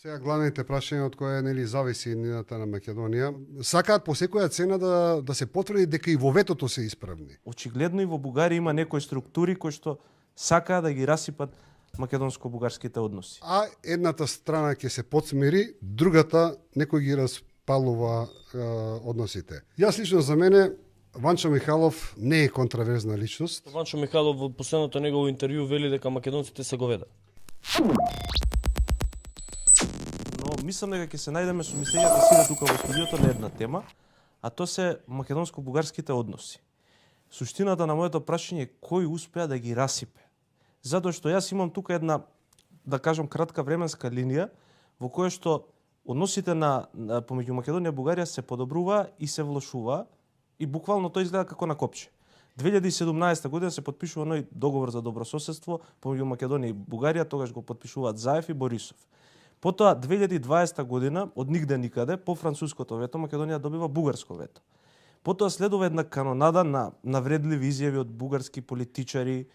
Сега главните прашања од која нели зависи иднината на Македонија, сакаат по секоја цена да се потврди дека и во ветото се исправни. Очигледно и во Бугарија има некои структури кои што сакаат да ги расипат македонско-бугарските односи. А едната страна ќе се подсмири, другата некој ги распалува односите. Јас лично за мене Ванчо Михайлов не е контраверзна личност. Ванчо Михайлов во последното негово интервју вели дека македонците се говеда. Но мислам дека ќе се најдеме со мислењата сите тука во студиото на една тема, а тоа се македонско-бугарските односи. Суштината на моето прашање е кој успеа да ги расипе. Затоа што јас имам тука една, да кажам, кратка временска линија во која што односите помеѓу Македонија и Бугарија се подобрува и се влошува и буквално тоа изгледа како на копче. 2017 година се подпишува оној договор за добрососедство помеѓу Македонија и Бугарија, тогаш го подпишуваат Заев и Борисов. Потоа 2020 година од нигде никаде по француското вето Македонија добива бугарско вето. Потоа следува една канонада на навредливи изјави од бугарски политичари,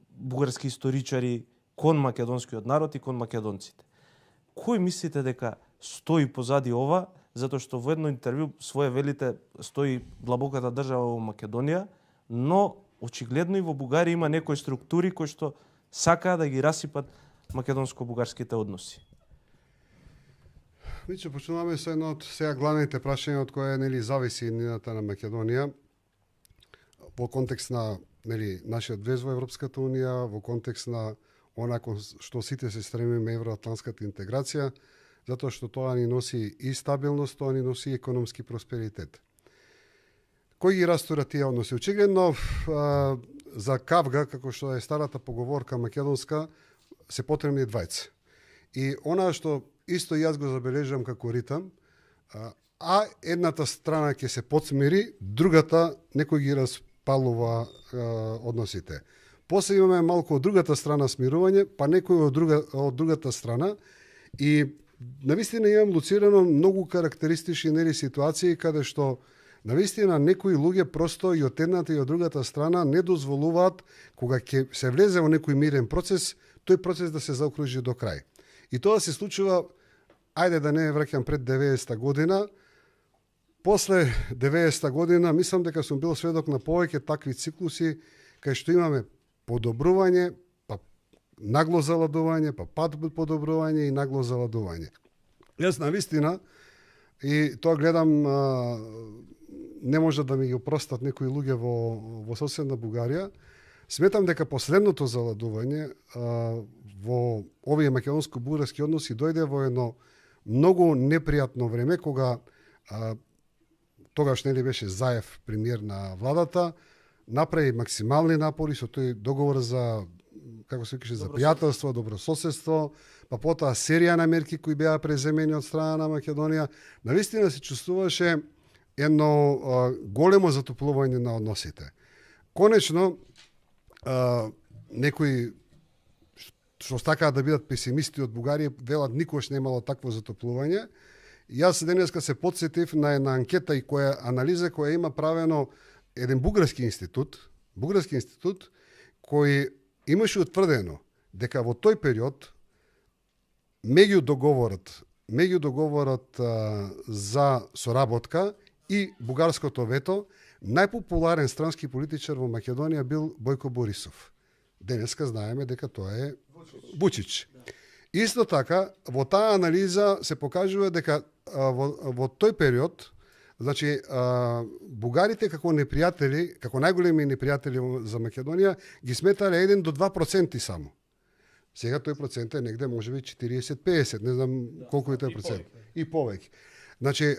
бугарски историчари кон македонскиот народ и кон македонците. Кој мислите дека стои позади ова, затоа што во едно интервју свое велите стои длабоката држава во Македонија, но очигледно и во Бугарија има некои структури кои што сакаат да ги расипат македонско-бугарските односи? Миче, почнуваме со едно од сега главните прашања од која нели зависи иднината на Македонија во контекст на нели нашиот влез во Европската унија, во контекст на онако што сите се стремиме евроатлантската интеграција, затоа што тоа ни носи и стабилност, тоа ни носи и економски просперитет. Кој ги растура тие односи? Очигледно за кавга, како што е старата поговорка македонска, се потребни двајца. И она што исто јас го забележам како ритам, а едната страна ќе се подсмири, другата некој ги распалува односите. После имаме малку од другата страна смирување, па некој од другата страна и навистина имам луцирано многу карактеристични нели ситуации каде што навистина некои луѓе просто и од едната и од другата страна не дозволуваат кога ќе се влезе во некој мирен процес, тој процес да се заокружи до крај. И тоа се случува, ајде да не враќам пред 90-та година, после 90-та година, мислам дека сум бил сведок на повеќе такви циклуси, кај што имаме подобрување, па нагло заладување, па пат подобрување и нагло заладување. Јас навистина, и тоа гледам, не може да ми ги опростат некои луѓе во соседна Бугарија, сметам дека последното заладување во овие македонско-бугарски односи дојде во едно многу непријатно време, кога тогаш нели беше Заев премиер на владата, направи максимални напори со тој договор за, како се викаше, за пријателство, добрососедство, па потоа серија на мерки кои беа преземени од страна на Македонија. Навистина се чувствуваше едно големо затоплување на односите. Конечно, некои што сакаат да бидат песимисти од Бугарија велат никош не имало такво затоплување. Јас денеска се потсетив на една анкета и која анализа која има правено еден бугарски институт кој имаше утврдено дека во тој период меѓу договорот за соработка и бугарското вето, најпопуларен странски политичар во Македонија бил Бојко Борисов. Денеска знаеме дека тоа е Вучич. Исто така, во таа анализа се покажува дека во тој период, значи, бугарите како непријатели, како најголеми непријатели за Македонија, ги сметале 1 до 2% само. Сега тој процент е негде можеби 40-50, не знам колку е тој процент. И повеќе. Значи,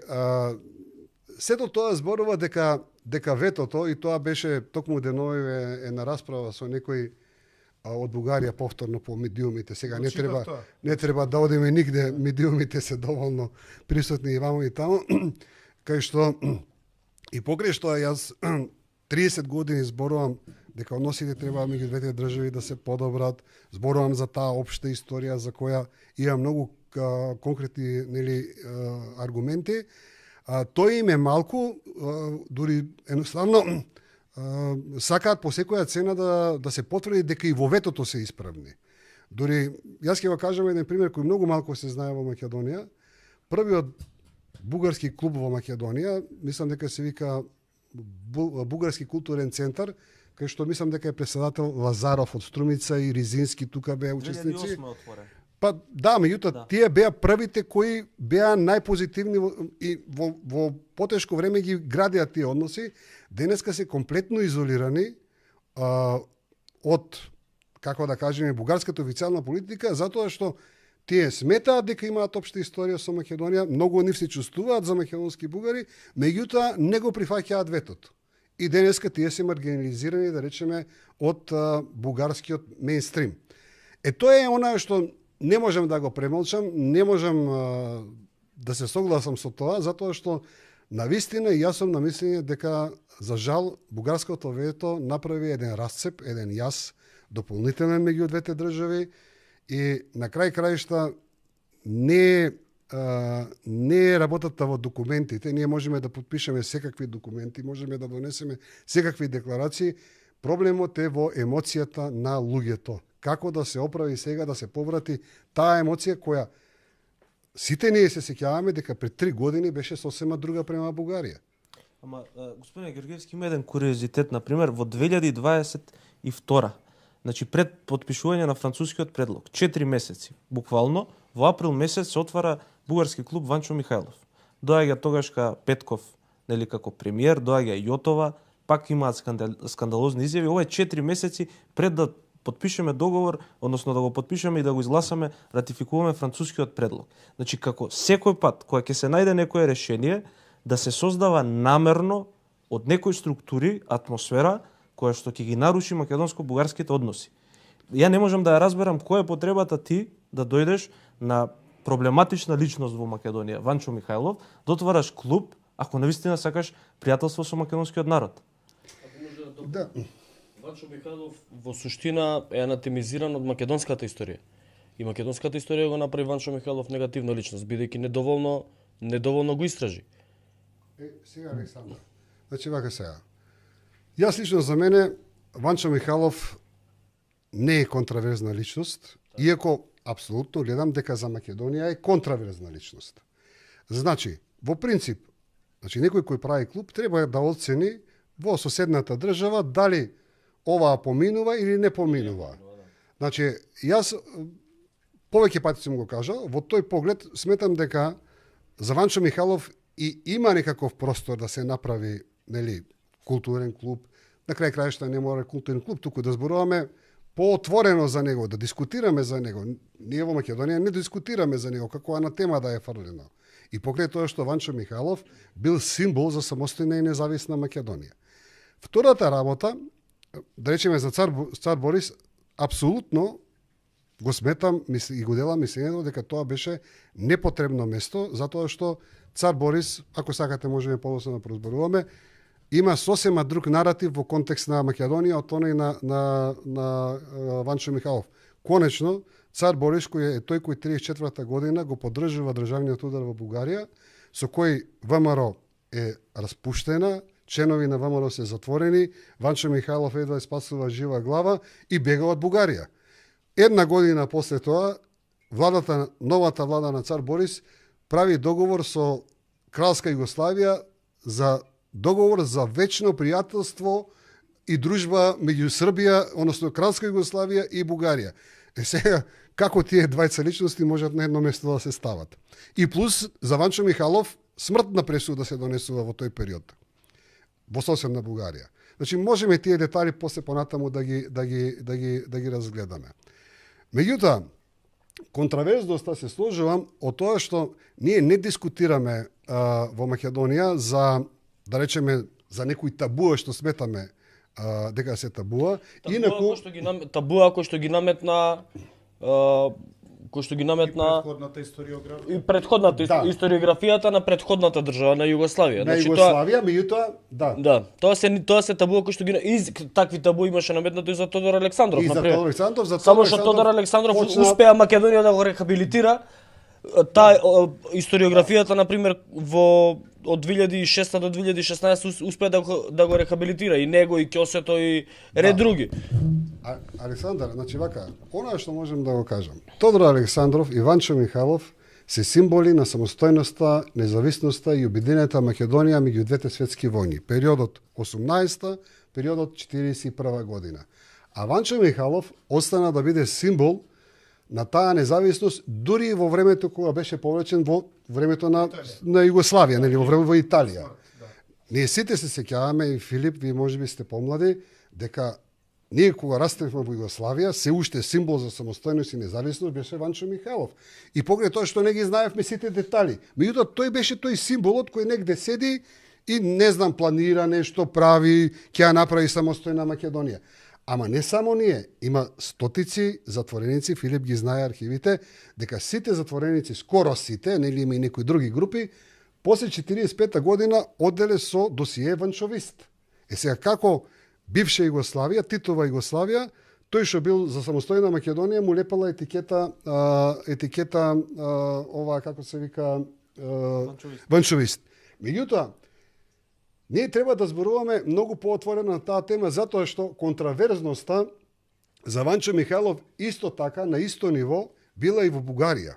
сето тоа зборува дека ветото, и тоа беше токму деновиве една расправа со некој од Бугарија повторно по медиумите. Сега не треба да одиме нигде, медиумите се доволно присутни и вамо и таму, кај што и покрај што јас 30 години зборувам дека односите треба меѓу двете држави да се подобрат, зборувам за таа општа историја за која има многу конкретни нели аргументи. Тој им е малку, дури едноставно сакаат по секоја цена да се потврди дека и во ветото се исправни. Дури, јас ќе го кажам еден пример кој многу малку се знае во Македонија. Првиот бугарски клуб во Македонија, мислам дека се вика Бугарски културен центар, кај што мислам дека е председател Лазаров од Струмица и Ризински тука беа учесници. 2008 отворен. Па да, меѓутоа тие беа првите кои беа најпозитивни и во потешко време ги градеа тие односи. Денеска се комплетно изолирани од, како да кажеме, бугарската официјална политика, затоа што тие сметаат дека имаат општа историја со Македонија, многу од нив се чувствуваат за македонски бугари, меѓутоа не го прифаќаат ветото. И денеска тие се маргинализирани, да речеме, од бугарскиот мејнстрим. Тоа е она што не можам да го премолчам, не можам да се согласам со тоа, затоа што навистина и јас сум на мислење дека, за жал, бугарското вето направи еден расцеп, еден јас дополнителен меѓу двете држави и на крај краишта не е работата во документите. Ние можеме да подпишеме секакви документи, можеме да донесеме секакви декларации. Проблемот е во емоцијата на луѓето. Како да се оправи сега, да се поврати таа емоција која сите ние се сеќаваме дека пред 3 години беше сосема друга према Бугарија. Ама, господине Георгиевски, има еден куриозитет, например, во 2022, значи пред подпишување на францускиот предлог, 4 месеци, буквално, во април месец се отвара бугарски клуб Ванчо Михајлов. Доаѓа тогашка Петков, нели, како премиер, доаѓа Јотова, пак имаат скандалозни изјави. Ова е 4 месеци пред да подпишеме договор, односно да го подпишеме и да го изгласаме, ратификуваме францускиот предлог. Значи, како секој пат, кога ќе се најде некое решение, да се создава намерно од некои структури, атмосфера, која што ќе ги наруши македонско-бугарските односи. Ја не можам да ја разберам која е потребата ти да дојдеш на проблематична личност во Македонија, Ванчо Михајлов, да отвараш клуб, ако навистина сакаш пријателство со македонскиот народ. Да. Ванчо Михајлов во суштина е анатемизиран од македонската историја. И македонската историја го направи Ванчо Михајлов негативна личност, бидејќи недоволно го истражи. Сега Александр. Значи вака сега. Јас лично за мене Ванчо Михајлов не е контраверзна личност, иако апсолутно гледам дека за Македонија е контраверзна личност. Значи, во принцип, некој кој прави клуб треба да оцени во соседната држава дали оваа поминува или не поминува. Значи, јас повеќе пати сум го кажал, во тој поглед сметам дека за Ванчо Михајлов и има некаков простор да се направи, нели, културен клуб. На крај крајшта не мора културен клуб, туку да зборуваме поотворено за него, да дискутираме за него. Ние во Македонија не дискутираме за него, како анатема да е фрлено. И покрај тоа што Ванчо Михајлов бил символ за самостојна и независна Македонија. Втората работа, да речеме за цар Борис, апсолутно го сметам и го делам мислењето дека тоа беше непотребно место, затоа што цар Борис, ако сакате можеме подоцна да прозборуваме, има сосема друг наратив во контекст на Македонија од тој на Ванчо Михајлов. Конечно, цар Борис, кој е тој кој 34-та година го поддржува државниот удар во Бугарија, со кој ВМРО е распуштена, членови на ВМРО се затворени, Ванчо Михајлов едва спасува жива глава и бега од Бугарија. Една година после тоа, новата влада на цар Борис прави договор со Кралска Југославија за договор за вечно пријателство и дружба меѓу Србија, односно Кралска Југославија и Бугарија. Сега, како тие двајца личности можат на едно место да се стават? И плюс, за Ванчо Михајлов, смртна пресуда се донесува во тој период, во соседна Бугарија. Значи, можеме тие детали после понатаму да ги разгледаме. Меѓутоа, контраверзноста се сложувам од тоа што ние не дискутираме во Македонија за, да речеме, за некои табуа што сметаме дека се табуа. Табуа кој што ги наметна предходната историографија. И предходната историографијата на предходната држава на Југославија. На Југославија, меѓутоа, да. Да, тоа се табуа кои што такви табуи имаше наметнато и за Тодор Александров, и например. за Тодор Александров, само што Тодор Александров успеа Македонија да го рехабилитира, таа историографијата, например, од 2006 до 2016 успеа да го рехабилитира и него, и Ќосето, и ред други. Александар, значи вака, она што можем да го кажам. Тодор Александров и Ванчо Михайлов се символи на самостојноста, независноста и обединената Македонија меѓу двете светски војни. Периодот 18-та, периодот 41 година. А Ванчо Михайлов остана да биде символ на таа независност дури во времето кога беше повлечен во времето на Југославија, нели во време во Италија. Ние сите се сеќаваме, и Филип, вие можеби сте помлади, дека ние кога растевме во Југославија, се уште символ за самостојност и независност беше Ванчо Михайлов. И покрај тоа што не ги знаевме сите детали. Меѓутоа тој беше тој символот кој негде седи и не знам планира нешто, прави, ќе ја направи самостојна Македонија. Ама не само ние, има стотици затвореници, Филип ги знае архивите, дека сите затвореници, скоро сите, нели има и некои други групи, после 45 година оделе со досие ванчовист. Сега како бивша Југославија, Титова Југославија, тој што бил за самостојна Македонија му лепала етикета ова како се вика ванчовист. Меѓутоа, ние треба да зборуваме многу поотворено на таа тема затоа што контраверзноста за Ванчо Михайлов исто така на исто ниво била и во Бугарија.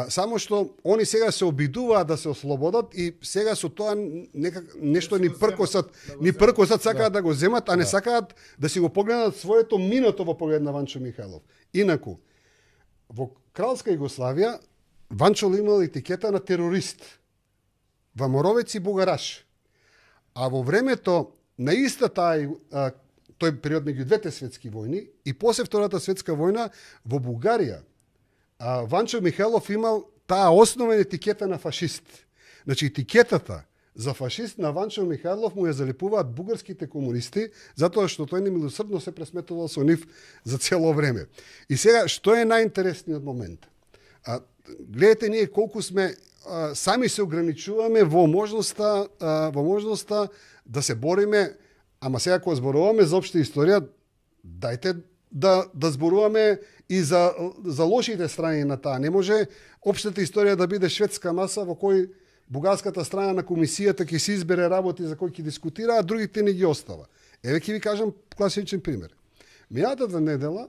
Само што они сега се обидуваат да се ослободат и сега со тоа нешто ни пркосат, сакаат да го земат, а не сакаат да си го погледнат своето минато во поглед на Ванчо Михайлов. Инаку, во Кралска Југославија, Ванчо имал етикета на терорист. Ваморовец и бугараш. А во времето на иста тој период меѓу двете светски војни и после Втората светска војна во Бугарија, Ванчо Михайлов имал таа основна етикета на фашист. Значи етикетата за фашист на Ванчо Михайлов му ја залепуваат бугарските комунисти, затоа што тој немилосрдно се пресметувал со нив за цело време. И сега, што е најинтересниот момент? Гледате ние колку сме сами се ограничуваме во можноста да се бориме, ама сега кога зборуваме за општа историја, дајте да зборуваме и за лошите страни на таа. Не може општата историја да биде шведска маса во кој бугарската страна на комисијата ќе се избере работи за кои ќе дискутира, а другите не ги остава. Еве ќе ви кажам класичен пример. Минатата недела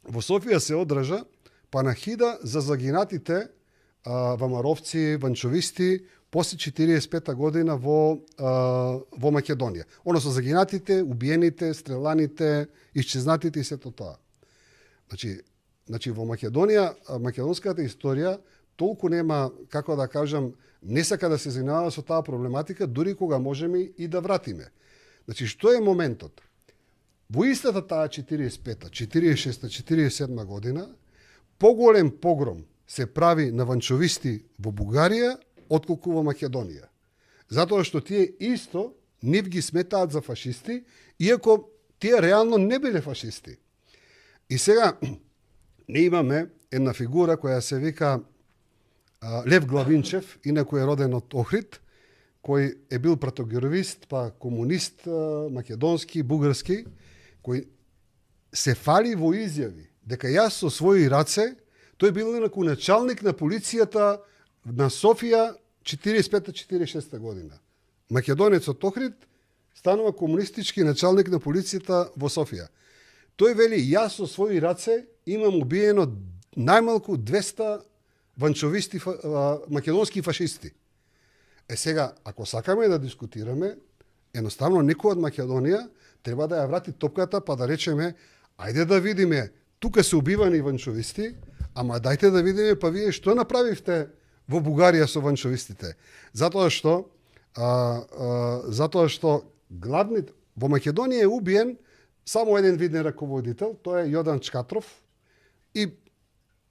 во Софија се одржа панахида за загинатите вамаровци, ванчовисти после 45 година во Македонија. Односно загинатите, убиените, стреланите, исчезнатите и сето тоа. Значи во Македонија, македонската историја толку нема, како да кажам, не сака да се занимава со таа проблематика, дури кога можеме и да вратиме. Значи, што е моментот? Во истата таа 45-та, 46-та, 47 година, поголем погром се прави на ванчовисти во Бугарија, отколку во Македонија. Затоа што тие исто нив ги сметаат за фашисти, иако тие реално не биле фашисти. И сега, не имаме една фигура која се вика Лев Главинчев, инаку е роден од Охрид, кој е бил протагонист, па комунист, македонски, бугарски, кој се фали во изјави дека јас со своји раце, тој бил инаку началник на полицијата на Софија 45-46 година. Македонец од Охрид станува комунистички началник на полицијата во Софија. Тој вели, јас со своји раце имам убиено најмалку 200 ванчовисти, македонски фашисти. Сега, ако сакаме да дискутираме, едноставно некој од Македонија треба да ја врати топката, па да речеме, ајде да видиме, тука се убивани ванчовисти, ама дајте да видиме, па вие што направивте во Бугарија со ванчовистите. Затоа што главните во Македонија е убиен само еден виден раководител, тоа е Јодан Чкатров и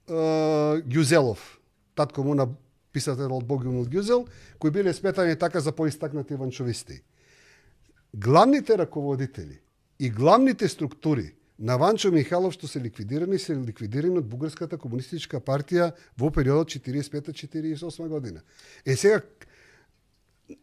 Ѓузелов, татко му на писателот Богомил Ѓузел, кои биле сметани така за поистакнати ванчовисти. Главните раководители и главните структури на Ванчо Михайлов што се ликвидирани од Бугарската комунистичка партија во периодот 45-48 година. Сега,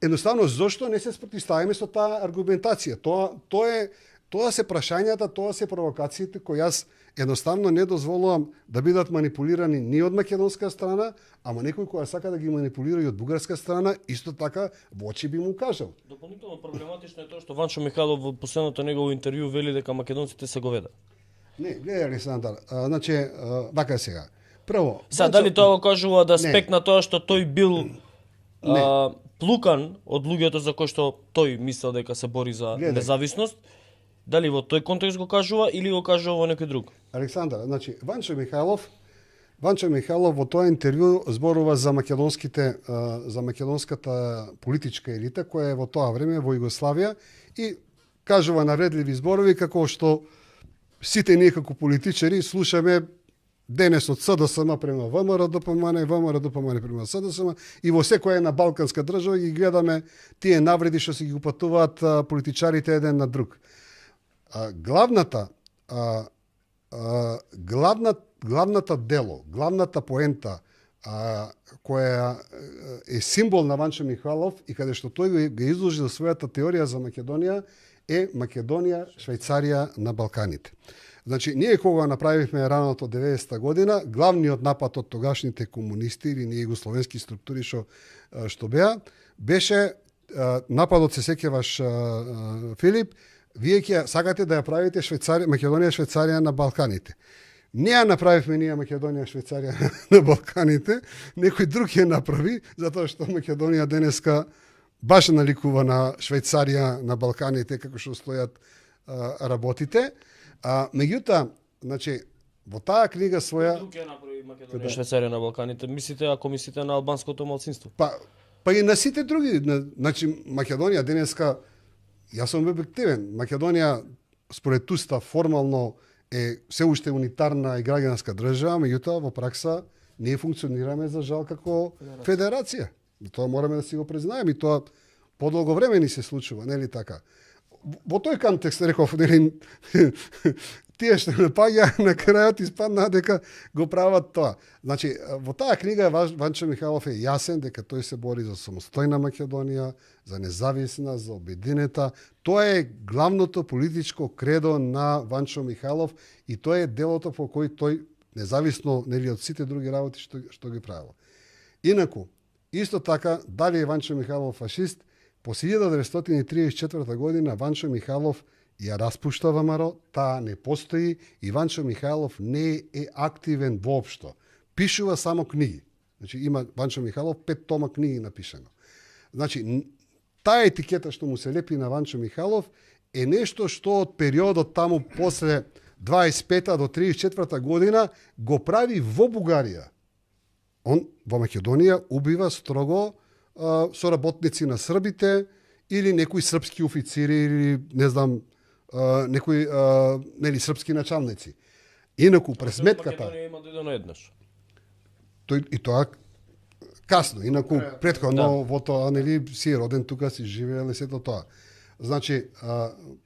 едноставно, зошто не се спротивставиме со таа аргументација? Тоа е Тоа се прашањата, тоа се провокациите кои јас едноставно не дозволувам да бидат манипулирани ни од македонска страна, ама некој кој сака да ги манипулира и од бугарска страна, исто така во очи би му кажал. Дополнително проблематично е тоа што Ванчо Михайлов во последното негово интервју вели дека македонците се говеда. Не, гледај Александар, значи, вака сега. Прво, Сега, дали тоа го кажува да аспект на тоа што тој бил плукан од луѓето за кои што тој мислел дека се бори за независност, дали во тој контекст го кажува или го кажува во некој друг? Александар, значи, Ванчо Михайлов во тоа интервју зборува за за македонската политичка елита која е во тоа време во Југославија и кажува навредливи зборови како што сите ние како политичари слушаме денес од СДСМ према ВМРО ДПМН и ВМРО ДПМН према СДСМ и во секоја една балканска држава ги гледаме тие навреди што се ги упатуваат политичарите еден на друг. Главната дело, главната поента која е символ на Ванчо Михайлов и каде што тој го изложи за својата теорија за Македонија е Македонија, Швајцарија на Балканите. Значи, ние кога направивме раното 90-та година, главниот напад од тогашните комунисти или ние југословенски структури што беа, беше нападот, се сеќаваш, Филип, вие ќе сакате да ја правите Македонија, Швајцарија на Балканите. Не ја направивме ние Македонија, Швајцарија на Балканите, некој друг ја направи, затоа што Македонија денеска баш наликува на Швајцарија на Балканите, како што стојат работите. Меѓутоа, значи, во таа книга своја... Друг ја направи Македонија, Швајцарија на Балканите. Ако мислите на албанското малцинство? Па и на сите други. Значи, Македонија денеска, јас сум објективен, Македонија според устав формално е се уште унитарна и граѓанска држава, меѓутоа во пракса ние функционираме за жал како федерација. Тоа мораме да си го признаеме и тоа подолго време ни се случува, нели така? Во тој контекст реков, нели, тие што напаѓа на крајот испадна дека го прават тоа. Значи, во таа книга Ванчо Михайлов е јасен дека тој се бори за самостојна Македонија, за независна, за обединета. Тоа е главното политичко кредо на Ванчо Михайлов и тоа е делото по кој тој, независно нели од сите други работи што ги правил. Инаку, исто така, дали е Ванчо Михайлов фашист, по 1934 година Ванчо Михайлов ја распушта ВМРО, таа не постои и Ванчо Михайлов не е активен воопшто. Пишува само книги. Значи има Ванчо Михайлов 5 тома книги напишано. Значи таа етикета што му се лепи на Ванчо Михайлов е нешто што од периодот таму после 25 до 34 година го прави во Бугарија. Он во Македонија убива строго соработници на србите или некои српски официри или не знам некои нели српски началници. Инаку през сметката Македонија има додено еднаш. Тој и тоа касно, инаку претходно во тоа нели си роден тука, си живеел и сето тоа. Значи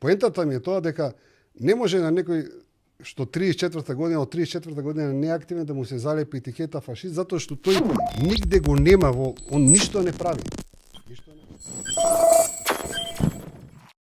поентата ми е тоа дека не може на некој што 34-та година, од 34-та година не е активен да му се залепи етикета фашист, затоа што тој нигде го нема он ништо не прави. Ништо не прави.